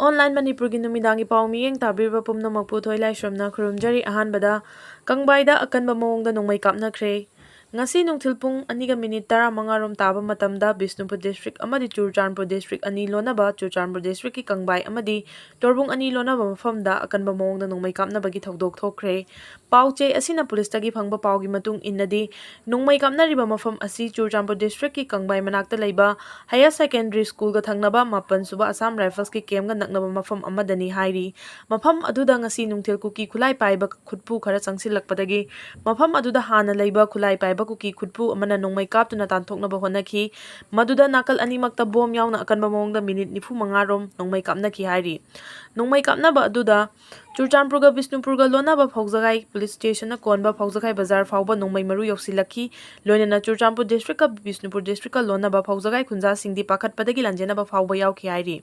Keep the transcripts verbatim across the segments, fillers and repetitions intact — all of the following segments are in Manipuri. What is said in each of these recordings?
Online ꯃꯅꯤꯄꯨꯔꯒꯤ ꯅꯨꯃꯤꯗꯥꯡꯒꯤ ꯄꯥꯎ ꯃꯤꯠꯌꯦꯡ ꯇꯥꯕꯤꯔꯤꯕ ꯄꯨꯝꯅꯃꯛꯄꯨ ꯊꯣꯏ ꯂꯥꯏꯁ꯭ꯔꯝꯅ ꯈꯨꯔꯨꯝꯖꯔꯤ꯫ ꯑꯍꯥꯟꯕꯗ ꯀꯪꯕꯥꯏꯗ ꯑꯀꯟꯕ ꯃꯑꯣꯡꯗ ꯅꯣꯡꯃꯩ ꯀꯥꯞꯅꯈ꯭ꯔꯦ꯫ ꯉꯁꯤ ꯅꯨꯡꯊꯤꯜ ꯄꯨꯡ ꯑꯅꯤꯒ ꯃꯤꯅꯤꯠ ꯇꯔꯥꯃꯉꯥ ꯔꯣꯝ ꯇꯥꯕ ꯃꯇꯝꯗ ꯕꯤꯁꯅꯨꯄꯨꯔ district ꯑꯃꯗꯤ ꯆꯨꯔꯆꯥꯟꯄꯨꯔ district ꯑꯅꯤ ꯂꯣꯟꯅꯕ ꯆꯨꯔꯆꯥꯟꯄꯨꯔ districtꯀꯤ ꯀꯪꯕꯥꯏ ꯑꯃꯗꯤ ꯇꯣꯔꯕꯨꯡ ꯑꯅꯤ ꯂꯣꯟꯅꯕ ꯃꯐꯝꯗ ꯑꯀꯟꯕ ꯃꯑꯣꯡꯗ ꯅꯣꯡꯃꯩ ꯀꯥꯞꯅꯕꯒꯤ ꯊꯧꯗꯣꯛ ꯊꯣꯛꯈ꯭ꯔꯦ꯫ ꯄꯥꯎ ꯆꯦ ꯑꯁꯤꯅ ꯄꯨꯂꯤꯁꯇꯒꯤ ꯐꯪꯕ ꯄꯥꯎꯒꯤ ꯃꯇꯨꯡ ꯏꯟꯅꯗꯤ, ꯅꯣꯡꯃꯩ ꯀꯥꯞꯅꯔꯤꯕ ꯃꯐꯝ ꯑꯁꯤ ꯆꯨꯔꯆꯥꯟꯄꯨꯔ districtꯀꯤ ꯀꯪꯕꯥꯏ ꯃꯅꯥꯛꯇ ꯂꯩꯕ Higher Secondary Schoolꯒ ꯊꯪꯅꯕ ꯃꯥꯄꯟ ꯁꯨꯕ Assam Riflesꯀꯤ campꯒ ꯅꯛꯅꯕ ꯃꯐꯝ ꯑꯃꯗꯅꯤ ꯍꯥꯏꯔꯤ꯫ ꯃꯐꯝ ꯑꯗꯨꯗ ꯉꯁꯤ ꯅꯨꯡꯊꯤꯜ ꯀꯨꯀꯤ ꯈꯨꯠꯂꯥꯏ ꯄꯥꯏꯕ ꯈꯨꯠꯄꯨ ꯈꯔ ꯆꯪꯁꯤꯜꯂꯛꯄꯗꯒꯤ ꯃꯐꯝ ꯑꯗꯨꯗ ꯍꯥꯟꯅ ꯂꯩꯕ ꯈꯨꯠꯂꯥꯏ ꯄꯥꯏꯕ ꯀꯨꯀꯤ ꯈꯨꯠꯄꯨ ꯑꯃꯅ ꯅꯣꯡꯃꯩ ꯀꯥꯞꯇꯨꯅ ꯇꯥꯟꯊꯣꯛꯅꯕ ꯍꯣꯠꯅꯈꯤ꯫ ꯃꯗꯨꯗ ꯅꯥꯀꯜ ꯑꯅꯤꯃꯛꯇ ꯕꯣꯝ ꯌꯥꯎꯅ ꯑꯀꯟꯕ ꯃꯑꯣꯡꯗ ꯃꯤꯅꯤꯠ ꯅꯤꯐꯨ ꯃꯉꯥ ꯔꯣꯝ ꯅꯣꯡꯃꯩ ꯀꯥꯞꯅꯈꯤ ꯍꯥꯏꯔꯤ꯫ ꯅꯣꯡꯃꯩ ꯀꯥꯞꯅꯕ ꯑꯗꯨꯗ ꯆꯨꯔꯆꯥꯟꯄꯨꯔꯒ ꯕꯤꯁꯅꯨꯄꯨꯔꯒ ꯂꯣꯟꯅꯕ ꯐꯧꯖꯒꯥꯏ police stationꯅ ꯀꯣꯟꯕ ꯐꯧꯖꯒꯥꯏ ꯕꯖꯥꯔ ꯐꯥꯎꯕ ꯅꯣꯡꯃꯩ ꯃꯔꯨ ꯌꯧꯁꯤꯜꯂꯛꯈꯤ꯫ ꯂꯣꯏꯅꯅ ꯆꯨꯔꯆꯥꯟꯄꯨꯔ districtꯀ ꯕꯤꯁꯅꯨꯄꯨꯔ districtꯀ ꯂꯣꯟꯅꯕ ꯐꯧꯖꯒꯥꯏ ꯈꯨꯟꯖꯥꯁꯤꯡꯗꯤ ꯄꯥꯈꯠꯄꯗꯒꯤ ꯂꯥꯟꯖꯦꯟꯅꯕ ꯐꯥꯎꯕ ꯌꯥꯎꯈꯤ ꯍꯥꯏꯔꯤ꯫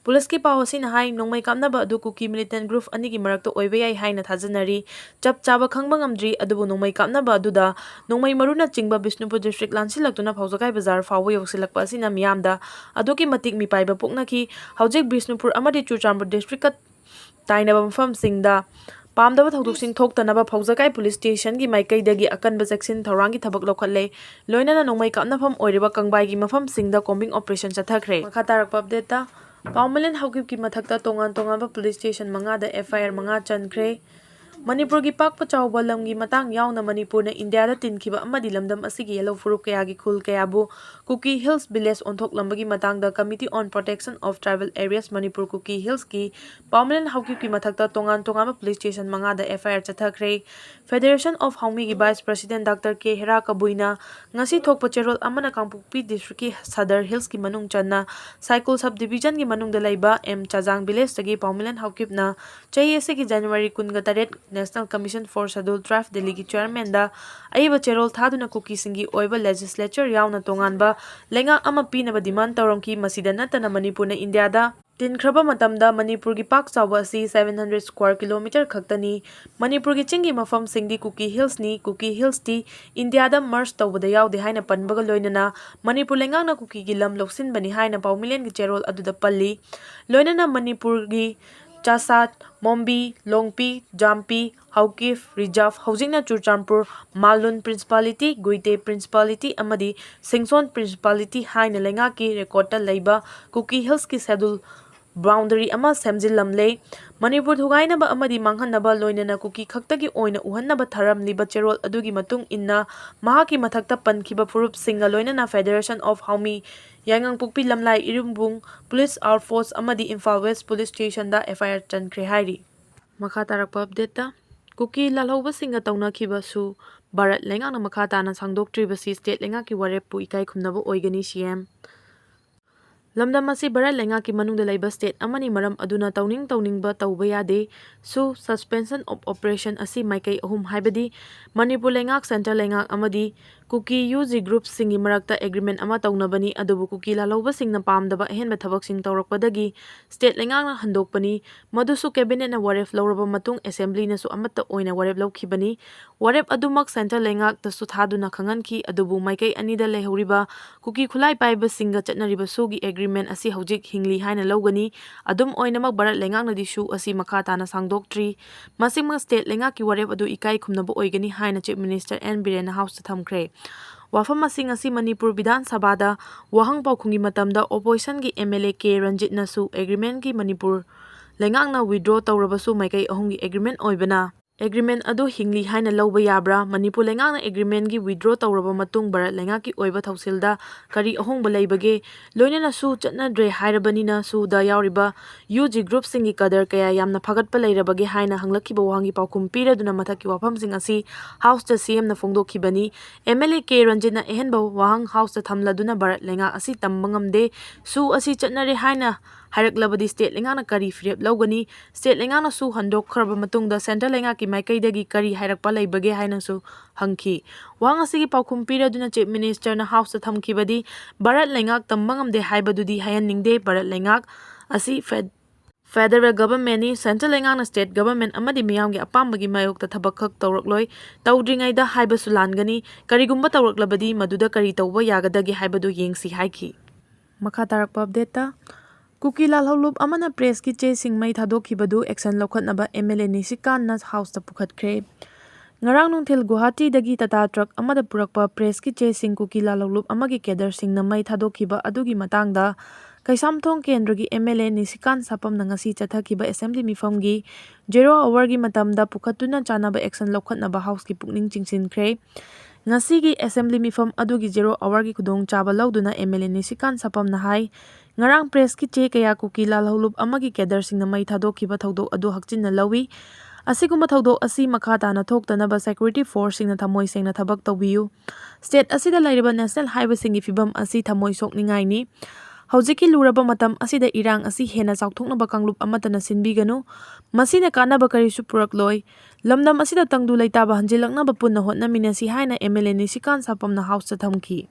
ꯄꯨꯂꯤꯁꯀꯤ ꯄꯥꯎ ꯑꯁꯤꯅ ꯍꯥꯏ, ꯅꯣꯡꯃꯩ ꯀꯥꯞꯅꯕ ꯑꯗꯨ ꯀꯨꯀꯤ militant group ꯑꯅꯤꯒꯤ ꯃꯔꯛꯇ ꯑꯣꯏꯕ ꯌꯥꯏ ꯍꯥꯏꯅ ꯊꯥꯖꯅꯔꯤ꯫ ꯆꯞ ꯆꯥꯕ ꯈꯪꯕ ꯉꯝꯗ꯭ꯔꯤ, ꯑꯗꯨꯕꯨ ꯅꯣꯡꯃꯩ ꯀꯥꯞꯅꯕ ꯑꯗꯨꯗ ꯅꯣꯡꯃꯩ ꯃꯔꯨꯅꯆꯤꯡꯕ ꯕꯤꯁꯅꯨꯄꯨꯔ district ꯂꯥꯟꯁꯤꯜꯂꯛꯇꯨꯅ ꯐꯧꯖꯒꯥꯏ ꯕꯖꯥꯔ ꯐꯥꯎꯕ ꯌꯧꯁꯤꯜꯂꯛꯄ ꯑꯁꯤꯅ ꯃꯤꯌꯥꯝꯗ ꯑꯗꯨꯛꯀꯤ ꯃꯇꯤꯛ ꯃꯤꯄꯥꯏꯕ ꯄꯣꯛꯅꯈꯤ꯫ ꯍꯧꯖꯤꯛ ꯕꯤꯁꯅꯨꯄꯨꯔ ꯑꯃꯗꯤ ꯆꯨꯔꯆꯥꯟꯄꯨꯔ districtꯀ ꯇꯥꯏꯅꯕ ꯃꯐꯝꯁꯤꯡꯗ ꯄꯥꯝꯗꯕ ꯊꯧꯗꯣꯛꯁꯤꯡ ꯊꯣꯛꯇꯅꯕ ꯐꯧꯖꯒꯥꯏ police stationꯒꯤ ꯃꯥꯏꯀꯩꯗꯒꯤ ꯑꯀꯟꯕ ꯆꯦꯛꯁꯤꯟ ꯊꯧꯔꯥꯡꯒꯤ ꯊꯕꯛ ꯂꯧꯈꯠꯂꯦ꯫ ꯂꯣꯏꯅꯅ ꯅꯣꯡꯃꯩ ꯀꯥꯞꯅꯐꯝ ꯑꯣꯏꯔꯤꯕ ꯀꯪꯕꯥꯏꯒꯤ ꯃꯐꯝꯁꯤꯡꯗ combing operation ꯆꯠꯊꯈ꯭ꯔꯦ꯫ ꯃꯈꯥ ꯇꯥꯔꯛꯄ updateꯇ, ꯄꯥꯎꯃꯤꯂꯟ ꯍꯥꯎꯀꯤꯞꯀꯤ ꯃꯊꯛꯇ ꯇꯣꯉꯥꯟ ꯇꯣꯉꯥꯟꯕ police station ꯃꯉꯥꯗ F I R ꯃꯉꯥ ꯆꯟꯈ꯭ꯔꯦ꯫ ꯃꯅꯤꯄꯨꯔꯒꯤ ꯄꯥꯛꯄ ꯆꯥꯎꯕ ꯂꯝꯒꯤ ꯃꯇꯥꯡ ꯌꯥꯎꯅ ꯃꯅꯤꯄꯨꯔꯅ ꯏꯟꯗꯤꯌꯥꯗ ꯇꯤꯟꯈꯤꯕ ꯑꯃꯗꯤ ꯂꯝꯗꯝ ꯑꯁꯤꯒꯤ ꯌꯦꯜꯍꯧ ꯐꯨꯔꯨꯞ ꯀꯌꯥꯒꯤ ꯈꯨꯜ ꯀꯌꯥꯕꯨ ꯀꯨꯀꯤ Hills Village ꯑꯣꯟꯊꯣꯛꯂꯝꯕꯒꯤ ꯃꯇꯥꯡꯗ Committee on Protection of Tribal Areas Manipur Kuki Hillsꯀꯤ ꯄꯥꯎꯃꯤꯂꯟ ꯍꯥꯎꯀꯤꯞꯀꯤ ꯃꯊꯛꯇ ꯇꯣꯉꯥꯟ ꯇꯣꯉꯥꯟꯕ police station ꯃꯉꯥꯗ F I R ꯆꯠꯊꯈ꯭ꯔꯦ꯫ Federation of ꯍꯥꯎꯃꯤꯒꯤ vice president Doctor K ꯍꯦꯔꯥ ꯀꯕꯨꯏꯅ ꯉꯁꯤ ꯊꯣꯛꯄ ꯆꯦꯔꯣꯜ ꯑꯃꯅ ꯀꯥꯡꯄꯣꯛꯄꯤ districtꯀꯤ Sadar Hillsꯀꯤ ꯃꯅꯨꯡ ꯆꯟꯅ ꯁꯥꯏꯀꯨꯜ sub divisionꯒꯤ ꯃꯅꯨꯡꯗ ꯂꯩꯕ M ꯆꯥꯖꯥꯡ villageꯇꯒꯤ ꯄꯥꯎꯃꯤꯂꯟ ꯍꯥꯎꯀꯤꯞꯅ ꯆꯍꯤ ꯑꯁꯤꯒꯤ January ꯀꯨꯟꯒ ꯇꯔꯦꯠ National Commission for Scheduled Tribe Delhiꯒꯤ chairmanꯗ ꯑꯏꯕ ꯆꯦꯔꯣꯜ ꯊꯥꯗꯨꯅ ꯀꯨꯀꯤꯁꯤꯡꯒꯤ ꯑꯣꯏꯕ legislature ꯌꯥꯎꯅ ꯇꯣꯉꯥꯟꯕ ꯂꯩꯉꯥꯛ ꯑꯃ ꯄꯤꯅꯕ demand ꯇꯧꯔꯝꯈꯤ꯫ ꯃꯁꯤꯗ ꯅꯠꯇꯅ ꯃꯅꯤꯄꯨꯔꯅ ꯏꯟꯗꯤꯌꯥꯗ ꯇꯤꯟꯈ꯭ꯔꯕ ꯃꯇꯝꯗ ꯃꯅꯤꯄꯨꯔꯒꯤ ꯄꯥꯛ ꯆꯥꯎꯕ ꯑꯁꯤ seven hundred square kilometre ꯈꯛꯇꯅꯤ꯫ ꯃꯅꯤꯄꯨꯔꯒꯤ ꯆꯤꯡꯒꯤ ꯃꯐꯝꯁꯤꯡꯗꯤ ꯀꯨꯀꯤ ꯍꯤꯜꯁꯅꯤ꯫ ꯀꯨꯀꯤ ꯍꯤꯜꯁꯇꯤ ꯏꯟꯗꯤꯌꯥꯗ merge ꯇꯧꯕꯗ ꯌꯥꯎꯗꯦ ꯍꯥꯏꯅ ꯄꯟꯕꯒ ꯂꯣꯏꯅꯅ ꯃꯅꯤꯄꯨꯔ ꯂꯩꯉꯥꯛꯅ ꯀꯨꯀꯤꯒꯤ ꯂꯝ ꯂꯧꯁꯤꯟꯕꯅꯤ ꯍꯥꯏꯅ ꯄꯥꯎꯃꯤꯂꯦꯟꯒꯤ ꯆꯦꯔꯣꯜ ꯑꯗꯨꯗ ꯄꯜꯂꯤ꯫ ꯂꯣꯏꯅꯅ ꯃꯅꯤꯄꯨꯔꯒꯤ ꯆꯥꯁꯥꯠ, ꯃꯣꯝꯕꯤ, ꯂꯣꯡꯄꯤ, ꯖꯥꯝꯄꯤ, ꯍꯥꯎꯀꯤꯞ reserve, ꯍꯧꯖꯤꯛꯅ ꯆꯨꯔꯆꯥꯟꯄꯨꯔ, ꯃꯥꯂꯨꯟ Principality, ꯒꯨꯏꯇꯦ Principality ꯑꯃꯗꯤ ꯁꯤꯡꯁꯣꯟ Principality ꯍꯥꯏꯅ ꯂꯩꯉꯥꯛꯀꯤ ꯔꯦꯀꯣꯔꯗꯇ ꯂꯩꯕ ꯀꯨꯀꯤ ꯍꯤꯜꯁꯀꯤ schedule boundary ꯑꯃ ꯁꯦꯝꯖꯤꯜꯂꯝꯂꯦ꯫ ꯃꯅꯤꯄꯨꯔ ꯊꯨꯒꯥꯏꯅꯕ ꯑꯃꯗꯤ ꯃꯥꯡꯍꯟꯅꯕ ꯂꯣꯏꯅꯅ ꯀꯨꯀꯤ ꯈꯛꯇꯒꯤ ꯑꯣꯏꯅ ꯎꯍꯟꯅꯕ ꯊꯥꯔꯝꯂꯤꯕ ꯆꯦꯔꯣꯜ ꯑꯗꯨꯒꯤ ꯃꯇꯨꯡ ꯏꯟꯅ ꯃꯍꯥꯛꯀꯤ ꯃꯊꯛꯇ ꯄꯟꯈꯤꯕ ꯐꯨꯔꯨꯞꯁꯤꯡꯒ ꯂꯣꯏꯅꯅ Federation of Haomi, Yaingangpokpi ꯂꯝꯂꯥꯏ ꯏꯔꯨꯝꯕꯨꯡ, Police Outpost ꯑꯃꯗꯤ Imphal West Police Stationꯗ F I R ꯆꯟꯈ꯭ꯔꯦ ꯍꯥꯏꯔꯤ꯫ ꯃꯈꯥ ꯇꯥꯔꯛꯄ updateꯇ, ꯀꯨꯀꯤ ꯂꯥꯜꯍꯧꯕꯁꯤꯡꯒ ꯇꯧꯅꯈꯤꯕ ꯁꯨ ꯚꯥꯔꯠ ꯂꯩꯉꯥꯛꯅ ꯃꯈꯥ ꯇꯥꯅ ꯁꯥꯡꯗꯣꯛꯇ꯭ꯔꯤꯕꯁꯤ state ꯂꯩꯉꯥꯛꯀꯤ ꯋꯥꯔꯦꯞꯄꯨ ꯏꯀꯥꯏ ꯈꯨꯝꯅꯕ ꯑꯣꯏꯒꯅꯤ, C M꯫ ꯂꯝꯗꯝ ꯑꯁꯤ ꯚꯥꯔꯠ ꯂꯩꯉꯥꯛꯀꯤ ꯃꯅꯨꯡꯗ ꯂꯩꯕ state ꯑꯃꯅꯤ, ꯃꯔꯝ ꯑꯗꯨꯅ ꯇꯧꯅꯤꯡ ꯇꯧꯅꯤꯡꯕ ꯇꯧꯕ ꯌꯥꯗꯦ꯫ ꯁꯨ suspension of operation ꯑꯁꯤ ꯃꯥꯏꯀꯩ ꯑꯍꯨꯝ, ꯍꯥꯏꯕꯗꯤ ꯃꯅꯤꯄꯨꯔ ꯂꯩꯉꯥꯛ, centre ꯂꯩꯉꯥꯛ ꯑꯃꯗꯤ ꯀꯨꯀꯤ U G groupꯁꯤꯡꯒꯤ ꯃꯔꯛꯇ agreement ꯑꯃ ꯇꯧꯅꯕꯅꯤ, ꯑꯗꯨꯕꯨ ꯀꯨꯀꯤ ꯂꯥꯜꯍꯧꯕꯁꯤꯡꯅ ꯄꯥꯝꯗꯕ ꯑꯍꯦꯟꯕ ꯊꯕꯛꯁꯤꯡ ꯇꯧꯔꯛꯄꯗꯒꯤ state ꯂꯩꯉꯥꯛꯅ ꯍꯟꯗꯣꯛꯄꯅꯤ꯫ ꯃꯗꯨꯁꯨ cabinetꯅ ꯋꯥꯔꯦꯞ ꯂꯧꯔꯕ ꯃꯇꯨꯡ assemblyꯅꯁꯨ ꯑꯃꯠꯇ ꯑꯣꯏꯅ ꯋꯥꯔꯦꯞ ꯂꯧꯈꯤꯕꯅꯤ꯫ ꯋꯥꯔꯦꯞ ꯑꯗꯨꯃꯛ centre ꯂꯩꯉꯥꯛꯇꯁꯨ ꯊꯥꯗꯨꯅ ꯈꯪꯍꯟꯈꯤ, ꯑꯗꯨꯕꯨ ꯃꯥꯏꯀꯩ ꯑꯅꯤꯗ ꯂꯩꯍꯧꯔꯤꯕ ꯀꯨꯀꯤ ꯈꯨꯠꯂꯥꯏ ꯄꯥꯏꯕꯁꯤꯡꯒ ꯆꯠꯅꯔꯤꯕ ꯁꯨꯒꯤ agreement ꯑꯁꯤ ꯍꯧꯖꯤꯛ ꯍꯤꯡꯂꯤ ꯍꯥꯏꯅ ꯂꯧꯒꯅꯤ꯫ ꯑꯗꯨꯝ ꯑꯣꯏꯅꯃꯛ, ꯚꯥꯔꯠ ꯂꯩꯉꯥꯛꯅꯗꯤ ꯁꯨ ꯑꯁꯤ ꯃꯈꯥ ꯇꯥꯅ ꯁꯥꯡꯗꯣꯛꯇ꯭ꯔꯤ꯫ ꯃꯁꯤꯃꯛ state ꯂꯩꯉꯥꯛꯀꯤ ꯋꯥꯔꯦꯞ ꯑꯗꯨ ꯏꯀꯥꯏ ꯈꯨꯝꯅꯕ ꯑꯣꯏꯒꯅꯤ ꯍꯥꯏꯅ Chief Minister N ꯕꯤꯔꯦꯟꯅ Houseꯇ ꯊꯝꯈ꯭ꯔꯦ꯫ ꯋꯥꯐꯝ ꯑꯁꯤꯡ ꯑꯁꯤ ꯃꯅꯤꯄꯨꯔ ꯕꯤꯙꯥꯟ ꯁꯚꯥꯗ ꯋꯥꯍꯪ ꯄꯥꯎꯈꯨꯝꯒꯤ ꯃꯇꯝꯗ oppositionꯒꯤ M L A ꯀꯦ ꯔꯟꯖꯤꯠꯅꯁꯨ agreementꯀꯤ ꯃꯅꯤꯄꯨꯔ ꯂꯩꯉꯥꯛꯅ withdraw ꯇꯧꯔꯕꯁꯨ ꯃꯥꯏꯀꯩ ꯑꯍꯨꯝꯒꯤ agreement ꯑꯣꯏꯕꯅ, agreement ꯑꯗꯨ ꯍꯤꯡꯂꯤ ꯍꯥꯏꯅ ꯂꯧꯕ ꯌꯥꯕ꯭ꯔꯥ? ꯃꯅꯤꯄꯨꯔ ꯂꯩꯉꯥꯛꯅ agreementꯒꯤ withdraw ꯇꯧꯔꯕ ꯃꯇꯨꯡ ꯚꯥꯔꯠ ꯂꯩꯉꯥꯛꯀꯤ ꯑꯣꯏꯕ ꯊꯧꯁꯤꯜꯗ ꯀꯔꯤ ꯑꯍꯣꯡꯕ ꯂꯩꯕꯒꯦ? ꯂꯣꯏꯅꯅ ꯁꯨ ꯆꯠꯅꯗ꯭ꯔꯦ ꯍꯥꯏꯔꯕꯅꯤꯅ ꯁꯨꯗ ꯌꯥꯎꯔꯤꯕ U G groupꯁꯤꯡꯒꯤ cadre ꯀꯌꯥ ꯌꯥꯝꯅ ꯐꯒꯠꯄ ꯂꯩꯔꯕꯒꯦ ꯍꯥꯏꯅ ꯍꯪꯂꯛꯈꯤꯕ ꯋꯥꯍꯪꯒꯤ ꯄꯥꯎꯈꯨꯝ ꯄꯤꯔꯗꯨꯅ ꯃꯊꯛꯀꯤ ꯋꯥꯐꯝꯁꯤꯡ ꯑꯁꯤ Houseꯇ C Mꯅ ꯐꯣꯡꯗꯣꯛꯈꯤꯕꯅꯤ꯫ M L A ꯀꯦ ꯔꯟꯖꯤꯠꯅ ꯑꯍꯦꯟꯕ ꯋꯥꯍꯪ Houseꯇ ꯊꯝꯂꯗꯨꯅ ꯚꯥꯔꯠ ꯂꯩꯉꯥꯛ ꯑꯁꯤ ꯇꯝꯕ ꯉꯝꯗꯦ꯫ ꯁꯨ ꯑꯁꯤ ꯆꯠꯅꯔꯦ ꯍꯥꯏꯅ ꯍꯥꯏꯔꯛꯂꯕꯗꯤ state ꯂꯩꯉꯥꯛꯅ ꯀꯔꯤ ꯐꯤꯔꯦꯞ ꯂꯧꯒꯅꯤ? State ꯂꯩꯉꯥꯛꯅ ꯁꯨ ꯍꯟꯗꯣꯛꯈ꯭ꯔꯕ ꯃꯇꯨꯡꯗ centre ꯂꯩꯉꯥꯛꯀꯤ ꯃꯥꯏꯀꯩꯗꯒꯤ ꯀꯔꯤ ꯍꯥꯏꯔꯛꯄ ꯂꯩꯕꯒꯦ ꯍꯥꯏꯅꯁꯨ ꯍꯪꯈꯤ꯫ ꯋꯥꯍꯪ ꯑꯁꯤꯒꯤ ꯄꯥꯎꯈꯨꯝ ꯄꯤꯔꯗꯨꯅ Chief Ministerꯅ Houseꯇ ꯊꯝꯈꯤꯕꯗꯤ, ꯚꯥꯔꯠ ꯂꯩꯉꯥꯛ ꯇꯝꯕ ꯉꯝꯗꯦ ꯍꯥꯏꯕꯗꯨꯗꯤ ꯍꯥꯏꯍꯟꯅꯤꯡꯗꯦ꯫ ꯚꯥꯔꯠ ꯂꯩꯉꯥꯛ ꯑꯁꯤ ꯐꯦꯗ ꯐꯦꯗꯔꯦꯜ ꯒꯚꯔꯟꯃꯦꯟꯠꯅꯤ꯫ ꯁꯦꯟꯇ꯭ꯔꯦꯜ ꯂꯩꯉꯥꯛꯅ ꯁ꯭ꯇꯦꯠ ꯒꯚꯔꯟꯃꯦꯟꯠ ꯑꯃꯗꯤ ꯃꯤꯌꯥꯝꯒꯤ ꯑꯄꯥꯝꯕꯒꯤ ꯃꯥꯌꯣꯛꯇ ꯊꯕꯛ ꯈꯛ ꯇꯧꯔꯛꯂꯣꯏ꯫ ꯇꯧꯗ꯭ꯔꯤꯉꯩꯗ ꯍꯥꯏꯕꯁꯨ ꯂꯥꯟꯒꯅꯤ꯫ ꯀꯔꯤꯒꯨꯝꯕ ꯇꯧꯔꯛꯂꯕꯗꯤ ꯃꯗꯨꯗ ꯀꯔꯤ ꯇꯧꯕ ꯌꯥꯒꯗꯒꯦ ꯍꯥꯏꯕꯗꯨ ꯌꯦꯡꯁꯤ ꯍꯥꯏꯈꯤ꯫ ꯃꯈꯥ ꯇꯥꯔꯛꯄ ꯑꯞꯗꯦꯠꯇ, ꯀꯨꯀꯤ ꯂꯥꯜꯍꯧꯂꯨꯞ ꯑꯃꯅ ꯄ꯭ꯔꯦꯁꯀꯤ ꯆꯦꯁꯤꯡ ꯃꯩ ꯊꯥꯗꯣꯛꯈꯤꯕꯗꯨ ꯑꯦꯛꯁꯟ ꯂꯧꯈꯠꯅꯕ ꯑꯦꯝ ꯑꯦꯜ ꯑꯦ ꯅꯤꯁꯤꯀꯥꯟꯠꯅ ꯍꯥꯎꯁꯇ ꯄꯨꯈꯠꯈ꯭ꯔꯦ꯫ ꯉꯔꯥꯡ ꯅꯨꯡꯊꯤꯜ ꯒꯨꯋꯥꯍꯥꯇꯤꯗꯒꯤ ꯇꯥꯇꯥ ꯇ꯭ꯔꯛ ꯑꯃꯗ ꯄꯨꯔꯛꯄ ꯄ꯭ꯔꯦꯁꯀꯤ ꯆꯦꯁꯤꯡ ꯀꯨꯀꯤ ꯂꯥꯜꯍꯧꯂꯨꯞ ꯑꯃꯒꯤ ꯀꯦꯗꯔꯁꯤꯡꯅ ꯃꯩ ꯊꯥꯗꯣꯛꯈꯤꯕ ꯑꯗꯨꯒꯤ ꯃꯇꯥꯡꯗ ꯀꯩꯁꯥꯝꯊꯣꯡ ꯀꯦꯟꯗ꯭ꯔꯒꯤ ꯑꯦꯝ ꯑꯦꯜ ꯑꯦ ꯅꯤꯁꯤꯀꯥꯟꯠ ꯁꯥꯄꯝꯅ ꯉꯁꯤ ꯆꯠꯊꯈꯤꯕ ꯑꯦꯁꯦꯝꯕ꯭ꯂꯤ ꯃꯤꯐꯝꯒꯤ ꯖꯦꯔꯣ ꯑꯋꯥꯔꯒꯤ ꯃꯇꯝꯗ ꯄꯨꯈꯠꯇꯨꯅ ꯆꯥꯅꯕ ꯑꯦꯛꯁꯟ ꯂꯧꯈꯠꯅꯕ ꯍꯥꯎꯁꯀꯤ ꯄꯨꯛꯅꯤꯡ ꯆꯤꯡꯁꯤꯟꯈ꯭ꯔꯦ꯫ ꯉꯁꯤꯒꯤ ꯑꯦꯁꯦꯝꯕ꯭ꯂꯤ ꯃꯤꯐꯝ ꯑꯗꯨꯒꯤ ꯖꯦꯔꯣ ꯑꯋꯥꯔꯒꯤ ꯈꯨꯗꯣꯡꯆꯥꯕ ꯂꯧꯗꯨꯅ ꯑꯦꯝ ꯑꯦꯜ ꯑꯦ ꯅꯤꯁꯤꯀꯥꯟꯠ ꯁꯥꯄꯝꯅ ꯍꯥꯏ, ꯉꯔꯥꯡ ꯄ꯭ꯔꯦꯁꯀꯤ ꯆꯦ ꯀꯌꯥ ꯀꯨꯀꯤ ꯂꯥꯜꯍꯧꯂꯨꯞ ꯑꯃꯒꯤ ꯀꯦꯗꯔꯁꯤꯡꯅ ꯃꯩ ꯊꯥꯗꯣꯛꯈꯤꯕ ꯊꯧꯗꯣꯛ ꯑꯗꯨ ꯍꯛꯆꯤꯟꯅ ꯂꯧꯏ꯫ ꯑꯁꯤꯒꯨꯝꯕ ꯊꯧꯗꯣꯛ ꯑꯁꯤ ꯃꯈꯥ ꯇꯥꯅ ꯊꯣꯛꯇꯅꯕ ꯁꯦꯀ꯭ꯌꯨꯔꯤꯇꯤ ꯐꯣꯔꯁꯁꯤꯡꯅ ꯊꯃꯣꯏ ꯁꯦꯡꯅ ꯊꯕꯛ ꯇꯧꯕꯤꯌꯨ꯫ ꯁ꯭ꯇꯦꯠ ꯑꯁꯤꯗ ꯂꯩꯔꯤꯕ ꯅꯦꯁꯅꯦꯜ ꯍꯥꯏꯋꯦꯁꯤꯡꯒꯤ ꯐꯤꯕꯝ ꯑꯁꯤ ꯊꯃꯣꯏ ꯁꯣꯛꯅꯤꯡꯉꯥꯏꯅꯤ꯫ ꯍꯧꯖꯤꯛꯀꯤ ꯂꯨꯔꯕ ꯃꯇꯝ ꯑꯁꯤꯗ ꯏꯔꯥꯡ ꯑꯁꯤ ꯍꯦꯟꯅ ꯆꯥꯎꯊꯣꯛꯅꯕ ꯀꯥꯡꯂꯨꯞ ꯑꯃꯠꯇꯅ ꯁꯤꯟꯕꯤꯒꯅꯨ꯫ ꯃꯁꯤꯅ ꯀꯥꯟꯅꯕ ꯀꯔꯤꯁꯨ ꯄꯨꯔꯛꯂꯣꯏ꯫ ꯂꯝꯗꯝ ꯑꯁꯤꯗ ꯇꯪꯗꯨ ꯂꯩꯇꯥꯕ ꯍꯟꯖꯤꯜꯂꯛꯅꯕ ꯄꯨꯟꯅ ꯍꯣꯠꯅꯃꯤꯟꯅꯁꯤ ꯍꯥꯏꯅ ꯑꯦꯝ ꯑꯦꯜ ꯑꯦ ꯅꯤꯁꯤꯀꯥꯟꯠ ꯁꯥꯄꯝꯅ ꯍꯥꯎꯁꯇ ꯊꯝꯈꯤ꯫